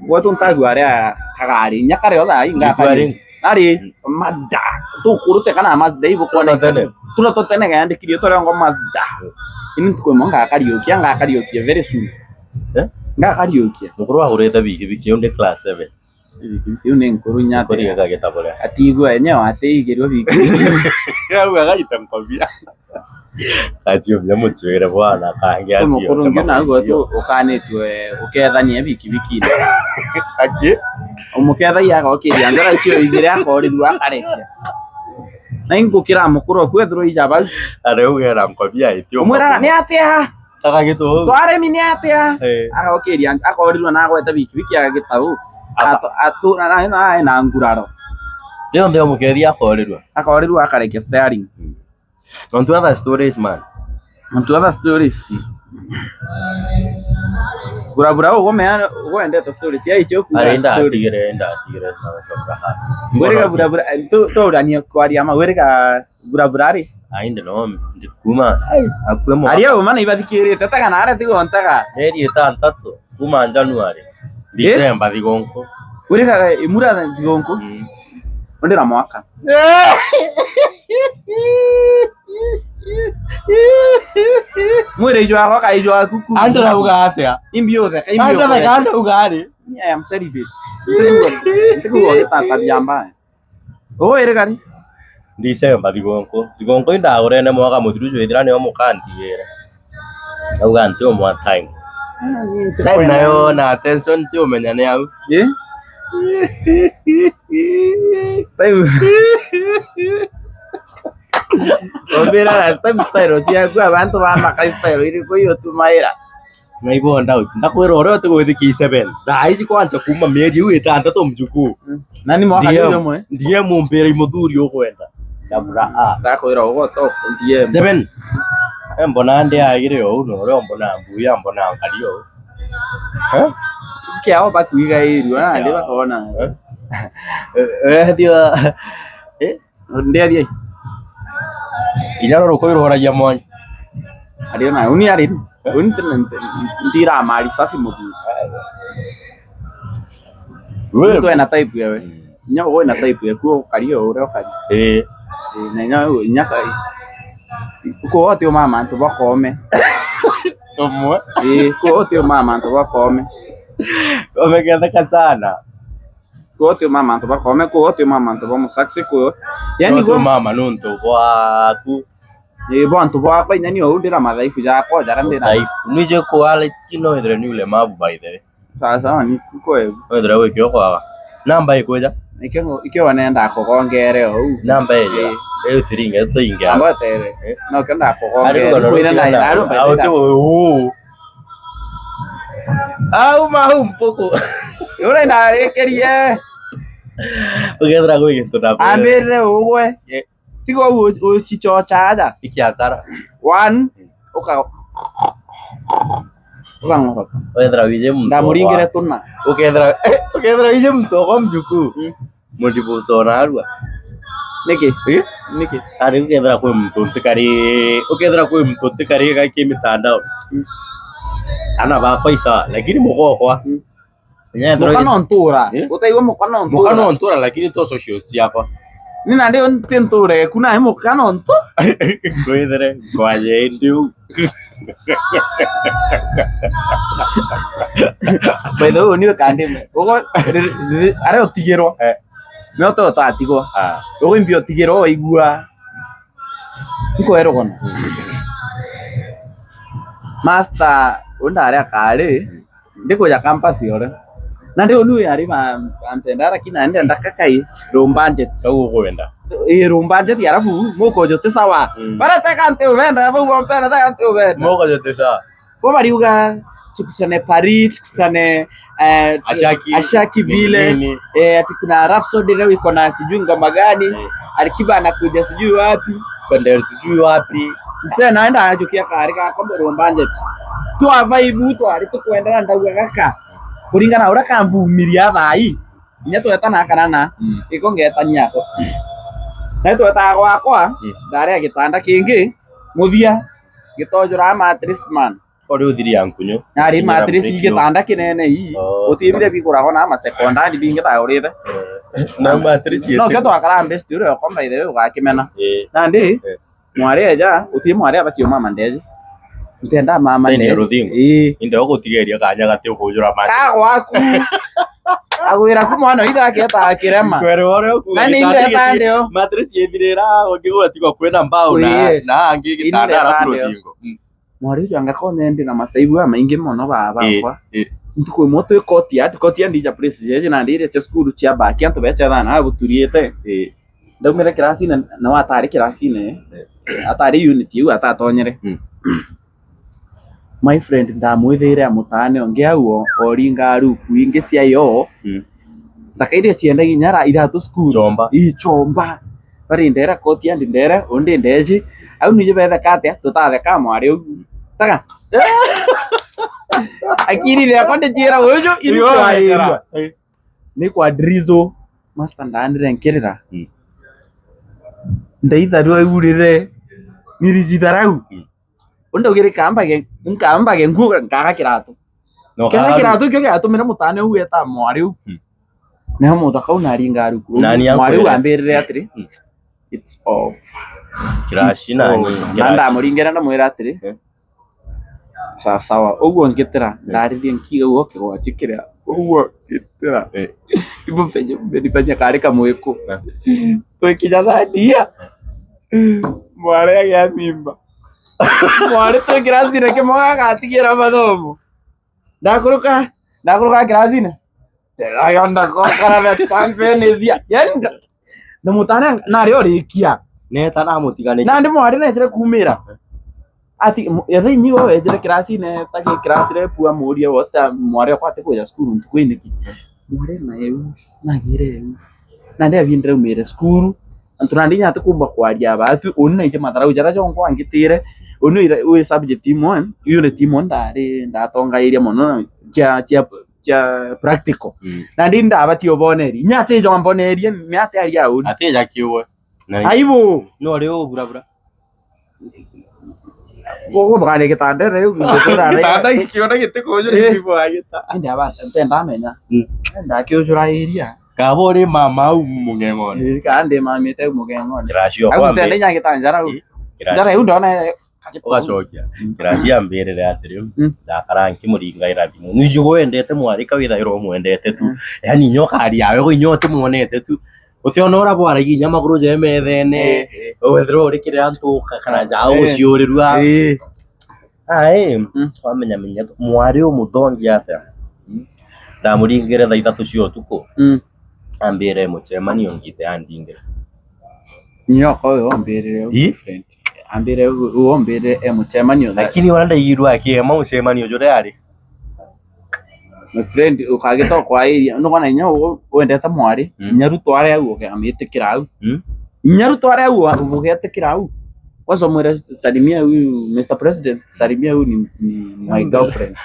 Kwa tu ntagu aria kagari nyakare otha inga Gitwari. Ari Mazda. Tukurute kana Mazda ibo Tuna tene. Tuna totene gayandikirie tore ngo Mazda. Ini tukwemo ngakariukia ngakariukia very soon. Eh? Ngakariukia. Mukuru agurite bikibiki undi class 7. Bikibiki une nkuru nyate. Kuri gagĩtabũre. Atigwa enyewe ateigirwo bikibiki. Yau agaita mkwambia. Atio bya muchwire bwana kange atio. Mukuru ngi naguo tu ukanitwe ukethania bikibiki. Aki. Umukethagia agokiria ngora icio igire akorirwo akarekia. Na ingukira mukuru kwethirwo ijaba. Are ugera mkwambia itio. Umwiraga ni atia? Tagagĩtwo. Twaremi ni atia? Eh. Agokiria akorirwo na agweta bikibiki agagĩtau. Atu na na na nguraro. Ndio ndio mukeria akorirwo. Akorirwo akarekia steering. On to other stories man. On to other stories. Burabura ugo mea ugo endete stories ya icho kuga Are nda stories. atigire nda atigire na gacokera ha. Werega burabura tu turania kwaria ma werega burabura ri. Ainde no kuma akue mo. Aria uma na ibathikirite taga na aria tigo ntaga. Meri itantatu kuma January. December thigonko. Werega imura thigonko. Ondira mwaka. Mwire ijo akwa ka ijo aku ku. Andra uga atia? Imbi utheka imbi Andra utheka. kanda uga ari. Me I am celibate. Ntikuwa gitata bia mbaya. Ugo ire gari? Ndicemba thigonko. Thigonko indagurene mwaka muthiru jwithira nio mukantigire. Auga nti umwa time. Time nayo na attention ti umenya ni au. Eh? Time. Obira last time style ciaku abantu bamaka style iriko iyo tumaira. Naibonda uti ndakwira uria utigwithi K7. Thaa ici kwanja kuma mieri iu itandatu mjukuu. Nani mwaka DM. jumwe? Ndiye mumbira muthuri ukwenda. Chabra a. Ndakwira ugo to DM. Seven. Embona ndiagire ou na uria mbona mbuya mbona ngari ou. Eh? Kiao bakuiga irua na ndi bakona. Eh thio Ndiathie. inya roro kwirworagia mwanya. Ario na uni ari. Uni ndira mali safi muthuri. We. Mtu ena type yawe. Nya ugo ena type yaku ukario uria ukari. Eh. Na nya nya kai. Uko wote mama antu bakome. Umwe. Eh, ko wote mama antu bakome. Umegetheka sana. Ko wote mama antu bakome, ko wote mama antu bamusaksi ko. Yani Ko go mama nuntu gwaku. eh bantu bakwa inya ni ndira madhaifu jakwa jara ndira. Dhaifu. Nije ko Alex kino ithire ni ulemavu by the way. Sawa sawa ni kuko e. Ithire wikio kwaga. Namba ikuja. Ikyo ikyo wanenda kugongere ou. Namba ija. Eh thiringa tuinga. Amba tere. No kenda Ari kugongere. gono. Kwina na iraru Au tu u. Au mau mpuku. Ure ndarekerie. Ugethira gwi gintu na. Ambire ugwe. Eh. Tigo uchichocha aja. Ikiasara. One uka ukang'oroka. Ugethira wije mtu. Ndamuringire tuna. Ukethira ukethira wije mtu kwa mjukuu. Mudibuso narua. Niki? Eh? Niki? Ari ukethira kwi mtu ntikari ukethira kwi mtu ntikari gaki mitandao. Ana bakwa isa lakini mugokwa. Muka no ntura. Eh? Utaigua muka no ntura. Muka no ntura lakini to social ciakwa. Ni nandi nti nture kuna muka no ntu. Kwithere kwaje ndu. By the way niwe kandime. Ugo are utigirwo. Eh. No to tatigwo. Ah. Ugo imbi utigirwo waigua. Nkoe rugono. Master undare akari ndikuja campus yore. Na ndio niwe ari ampenda lakini ande ndakakai rumbanjet. Kau ukwenda. Eh rumbanjet arafu mukojo te sawa. Bara teka ante ubenda bu bompera teka ante ubenda. Mokojo te sawa. Bo bariuga tukusane Paris, tukusane Ashaki. Ashaki vile Nini. Ati kuna Rhapsody leo iko na sijui ngoma gani. Alikiba anakuja sijui wapi. Kwenda sijui wapi. Msee naenda anachukia kari gakwa rumbanjet. Twa vibe twari tukwendana ndauga gaka. Kuringana uria kamvumiria thai. Inya twetana kana na iko ngetania ako. Na twetaga gwakwa ndare gitanda kingi muthia gitonjora mattress man. Ori uthiri ya nkunyu. Nari mattress gitanda kinene ii. Oh. Utimire biguragwo na masekondari bingi thagurite. Na mattress No kio twakara best uri okwa by the way ugakimena. Eh. Nandi Eh. mwari eja utie mwari abatio mama ndeje. Ntenda mama Saini ndeje. ruthingo. Ii. Inde ogutigeria kanya gati ukujura mattress. Ka gwaku. Agwira ku mwana ithaketa kirema. Kwere ore Na ni ndeta ndio. Mattress yethirira ngigwa kwina mbao na Yes. na angi gitanda Indeta arafu ndio. ruthingo. Mwari ucio angakona ndi na masaibu ya maingi muno baba Eh, bakwa. eh. Ntuku imwe twi courtyard, courtyard ija place jeje na ndire cha cukuru cia baki antu becethana na guturiete. Ndaumire kirasine na watari kirasine atari unit iu atatonyere. My friend ndamwithiire amutane onge au oringa ruku ingi cia yo. Ndakaire cienda inyara iratu cukuru. Chomba. Ii chomba. Bari ndera courtyard ndera undi ndeji au nije betheka atia tutatheka mwari ugu taka akiri yakwa ndichira uyu ini ni kwa drizo master ndanire nkirira ndaitharua urire nirijitharau undaugire kambage nkambage nguga nkaga kiratu No kera kiratu kio giatumire mutane u eta mwari u neho muthaka u naringa ruku Nani mwari u akwĩre? ambirire atiri it's over. Kiraci nani. Na ndamuringera ndamwira atiri Eh. sawa sawa uguo ngitira ndarithie nkiga uguo kigwati kiria Uguo gitira. Ivo venye mmenifanya kari kamwiku. Twikinya thandia. Mwari agĩa mimba. Mwari twĩ kĩraci-inĩ kĩmwe gagatigira mathomo. Ndakũrũka ndakũrũka kĩraci-inĩ. Ndĩrayonda kokara the Yani na mutana narĩ ũrĩkia. Neta namũtiganĩria. Na ndĩ mwarĩ nenjire kumĩra. Ati yathe inyiwa wenjire kĩraci-inĩ ta gĩ class rep amũrie wote mwarĩ akwa atikũja cukuru ntukũ-inĩ ki. Mwarĩ na eu nagĩre eu. Na ndĩ abindire umĩre cukuru. Antu nandi inya atikumba kwaria batu uni naije matharau jara jonkwa angitire uni wi subject imwe unit imwe ndari ndatongairie muno na chia chia chia practical. Na ndi ndabatie uboneri inya atijo mbonerie miate aria uni. Atija kiuwe. Aibu. No ri uburabura. Gũgũthogania gĩtanda rĩu Gĩtanda gĩkĩona gĩtikũnjũra ibwa gĩta. Ndaba ndamenya. Ndakĩũjũra area. Kaba uri mama au mugeng'one. Kana ndĩ mamĩte mũgeng'one. Kĩracio Au kwambe. tende inya gĩtanda njara njara rĩu ndona Ugacokia. Kĩracio ambĩrĩre atĩrĩ ndakara nkĩmũringaĩra thimũ. Nĩcio wendete mwarĩ kawĩthagĩrwo mwendete tu. Yani inya ũkaria we inya ũtĩmuonete tu. Ũtiona ũrĩa bwaragia inya magũrũ je methene. Wethĩrwo ũrĩ kĩrĩa ntũka kana nja gũciũrĩrua. Aĩ wamenya menya mwarĩ ũmũthongi atĩa. Ndamũringĩre thaa ithatũ cia ũtukũ. Ambĩre mũcemanio ngite andingĩre. Nyoka ũyũ wambĩrĩre boyfriend. Ambĩre wambĩrĩre e mũcemanio. Lakini ona ndaigirwo akĩhema mũcemanio ũrĩa arĩ. My friend ukagĩta kwa area nĩwona inya wendete mwarĩ inya rutware au ũkamĩtĩkĩra au. Inya rutware au ũgetĩkĩra au. Kwanza mwĩre salimia huyu Mr. President, salimia huyu ni my girlfriend.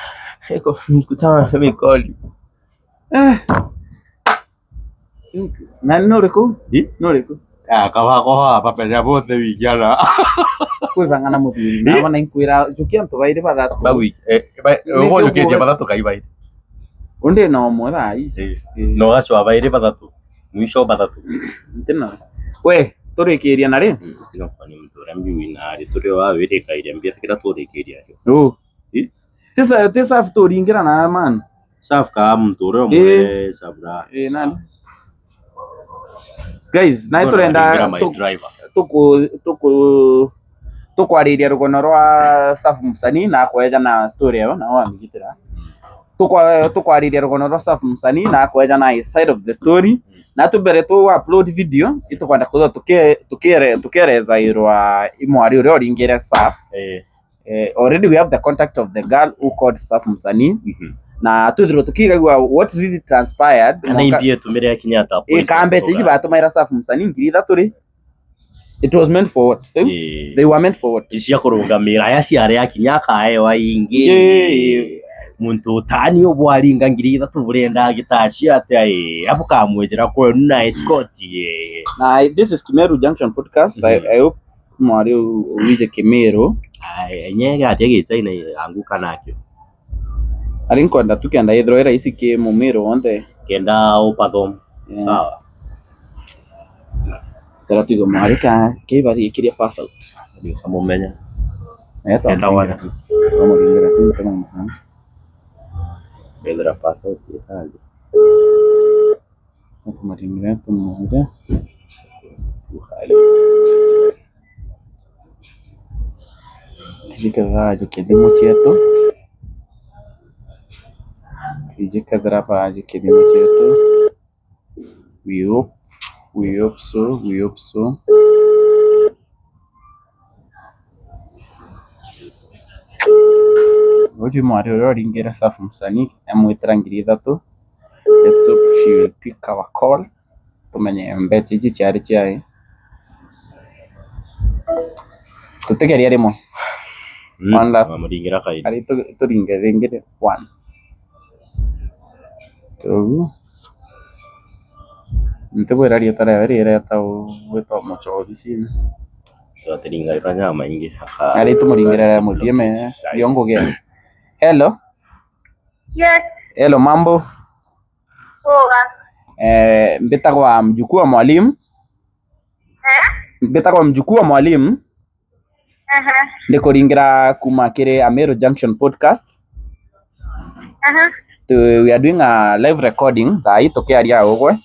Eko mkutano na mikoli. Na nĩ ũrĩkũ? Nĩ ũrĩkũ? Akabakoha papenya bothe wikiana. Kwĩbanga na mũthuri nabona inkwĩra njukia antũ bairi bathatu. Ba wiki. Ũgũnjũkĩtie bathatu kai bairi. Undi na ũmwe thai. No gacwa bairi bathatu. Mwisho bathatu. Ntina. We tũrĩkĩria na rĩ? Tiga kwani mtu ũrĩa mbiui na arĩ tũrĩ wa wĩrĩkaire mbia kĩrĩa tũrĩkĩria. Tisa tisa tũringĩra na man. Safu ka mtu ũrĩa ũmwe sabra. Nani? Guys, na turenda tuku tukwariria rugono rwa Safu Msanii na kweja na story ĩyo na wamĩgitĩra. Tukwariria rugono rwa Safu Msanii na kweja na his side of the story na tumbere tu upload video itukwenda kuthwo tukereza irwa imwari uria uringire Saf. Already we have the contact of the girl who called Safu Msanii. Na tuthirwo tukigagua what really transpired. Kana imbie tumire Kenyatta. Kambe ici batumaira Safu Msanii 3,000 ri. It was meant for what? They were meant for what? Cia kurungamira aya ciarĩ akinya akaewa ingĩ. Muntu utani obwaringa 3,000 burenda gitacia atia apo kamwejera kwenu na escort. Na this is Kimeru Junction podcast. I hope mwari uwije Kimeru. Ai nyega atia gichaina anguka nakio. Ari nkwenda tukenda ithro ira ici ki mumiru wonthe. Kenda upathom. Sawa. Tera tuigo mwari ka kibari ikiria pass out. Amumenya. Kenda wana tu. Amuringira tu tena. Pedra pass out yetandi. Tumuringira tumuhire. Tijikathaa kithimo chetu. Tijikathaa baje kithimo chetu. We hope so, we hope so. Uyu mwari uria uringire Safu Msanii amwitira 3,000. Let's hope she will pick our call. Tumenye mbeca ici ciarĩ ciaĩ. Tutigeria rimwe. One last. Amuringira kairi. Ari turinge one. Two. Ntibwira rietwa rĩawe rĩreta gwĩtwo mũcobicini. Twatiringairwa nyama ingi. Ari tumuringire muthieme rionguge. Hello. Yes. Hello, mambo. Poa. Mbitagwa mjukuu wa mwalimu. Mbitagwa mjukuu wa mwalimu. Ndikuringira kuma kiri Ameru Junction podcast. We are doing a live recording thaa hii tukiaria ugwe.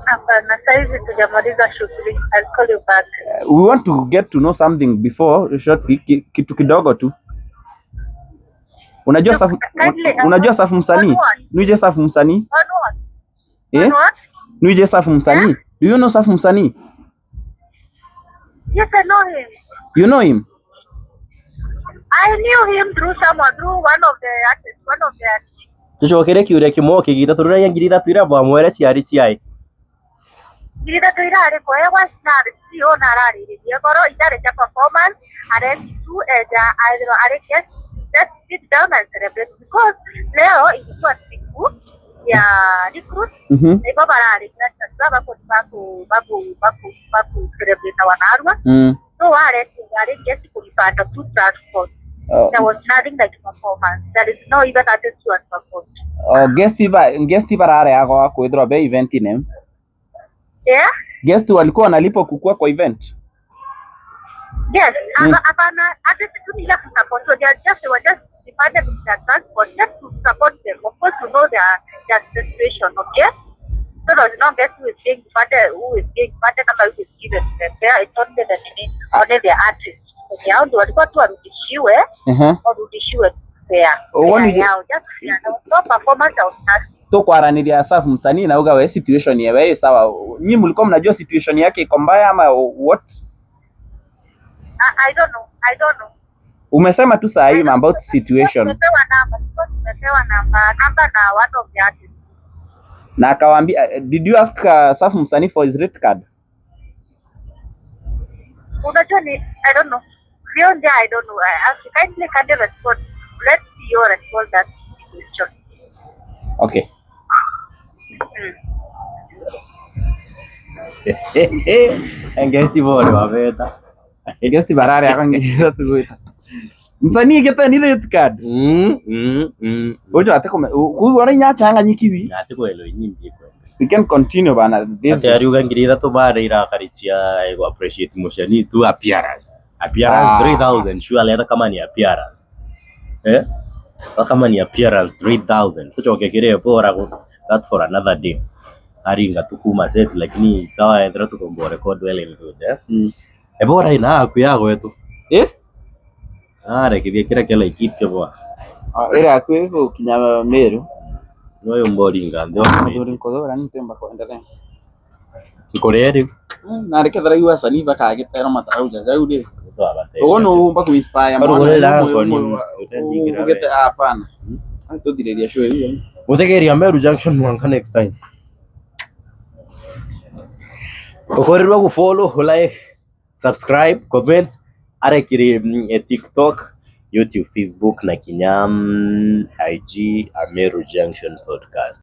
Hapana, saizi tujamaliza shughuli. I'll call you back. We want to get to know something before shortly, kitu kidogo tu. Unajua Safu, unajua Safu msanii? On what? Nuije Safu msanii? On what? Eh? On what? Nuije Safu msanii? Do you know Safu msanii? Yes, I know him. You know him? I knew him through someone, through one of the artists, one of the artists. Tucokere kiuria kimwe kigita tururagia 3,000 ira bwamwere ciari ciai. 3,000 irarĩ kwewa na CEO na ararĩrĩria korwo itarĩ cia performance areti tu eja arĩ guest, just sit down and celebrate because leo ilikuwa siku ya recruit. Nĩbo bararĩ baku baku baku baku baku celebrate wanarua. So wareti arĩ guest kũribanda tu transport. There was nothing like performance. There is no even artist who has performed. Oh, guest ba guest barareagwa kwithirwa be event ine. Yeah. Guest walikuwa wanalipwa kukua kwa event. Yes, hapana, hata tu ni ile kusupport. So they are just they were just demanded with their transport just to support them. Of course, to know their situation, okay? So there's no guest who is being funded, who is being funded, number who is given to them. There, it's only the nini, only the artists. Peke yao ndio walikuwa tu warudishiwe, warudishiwe fare. Oh, Fare yao. Just fare. There was no performance, there was nothing. Tukwaraniria Safu msanii na uga we situation yewe sawa. Nyi mlikuwa mnajua situation yake iko mbaya ama what? I don't know. I don't know. Umesema tu saa hii about situation. Tumepewa namba, tumepewa namba na one of the artists. Na akawaambia, did you ask Safu msanii for his rate card? Unajua ni I don't know. Beyond there, I don't know. I ask you kindly can you respond? Let CEO respond that question. Okay. Engesti bore wabeta. Guest barare akangirira tuguita. Msanii geta ni rate card. Ujo ate kume ku ora nyachanga nyikiwi. Ati kwelo nyimbi kwenda. We can continue bana this. Ati ariuga 3,000 bada irakarichia ego appreciate mushani tu appearance. Appearance 3,000 surely hata kama ni appearance. Eh? Hata kama ni appearance 3,000. So choke kire bora that for another day. Aringa tukuma set lakini sawa endra tukombo record well and good eh. Ebora ina aku ya gwetu. Eh? Are kithie kira kela ikitke bwa. Ira akwe gukinya Meru. No yo mboringa ndio. Nduri nkothora nitemba kuendelea. Nkorea riu. Na reke tharaiwa wasanii bakagitero matarauja jau ri. Ugo no umba ku inspire Baru ule lango ni ugete hapana. Tuthiriria show hiyo. Muthegeria Meru Junction mwanka next time. Ukorirwa gu follow, like, subscribe, comment arekiri TikTok, YouTube, Facebook na kinya IG Ameru Junction Podcast.